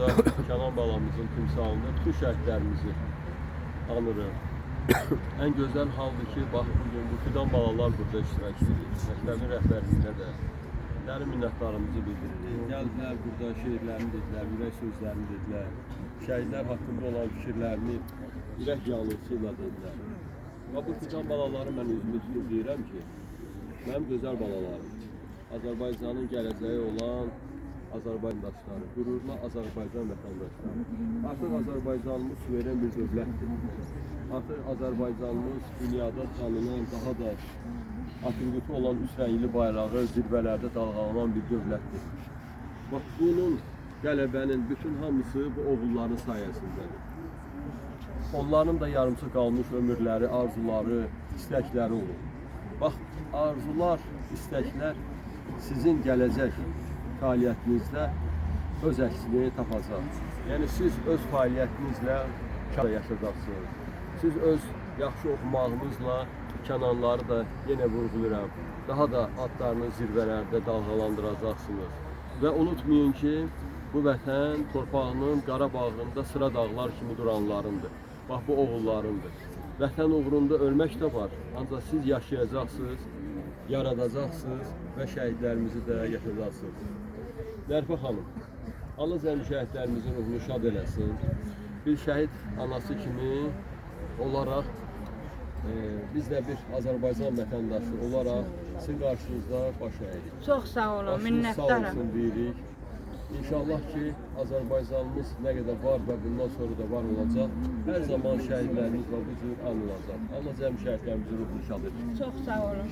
Burada Kənan balamızın timsalında bütün şəhidlərimizi anırıq. Ən gözəl haldır ki, bax bugün bu fidan balalar burada iştirak edir. Məktəbin rəhbərliyinə də dərin minnətdarlığımızı bildiririk. Gəldilər burada şeirlərini dedilər, ürək sözlərini dedilər. Şəhidlər haqqında olan fikirlərini ürək yanıltısı ilə dedilər. Və bu fidan balaları mən üzümü tutub deyirəm ki, mənim gözəl balalarım, Azərbaycanın gələcəyi olan Azərbaycandaşları, qürurlu Azərbaycan vətəndaşları. Artıq Azərbaycanımız suveren bir dövlətdir. Artıq Azərbaycanımız dünyada tanınan, daha da atributu olan üç rəngli bayrağı zirvələrdə dalğalanan bir dövlətdir. Bax bunun qələbənin bütün hamısı bu oğulların sayəsindədir. Onların da yarımçıq qalmış ömürləri, arzuları, istəkləri olur. Bax, arzular, istəklər sizin gələcək fəaliyyətinizdə öz əksini tapacaq. Yəni siz öz fəaliyyətinizlə yaşayacaqsınız. Siz öz yaxşı oxumağınızla Kənanları da yenə vurğulayıram. Daha da adlarını zirvələrdə dalğalandıracaqsınız. Və unutmayın ki, bu vətən torpağının Qarabağında sıra dağlar kimi duranlarındır. Bax bu oğullarındır. Vətən uğrunda ölmək də var. Ancaq siz yaşayacaqsınız, yaradacaqsınız və şəhidlərimizi də yaşadacaqsınız. Nərfə xanım, Allah cəmi şəhidlərimizin ruhunu şad eləsin. Bir şəhid anası kimi olaraq biz də bir Azərbaycan vətəndaşı olaraq sizin qarşınızda baş əyirik. Çox sağ olun, Başınız sağ minnətdaram. olsun deyirik. İnşallah ki, Azərbaycanımız nə qədər var və bundan sonra da var olacaq. Hər zaman şəhidlərimiz və bu cür anılacaq. Allah cəmi şəhidlərimizin ruhunu şad etsin. Çox sağ olun.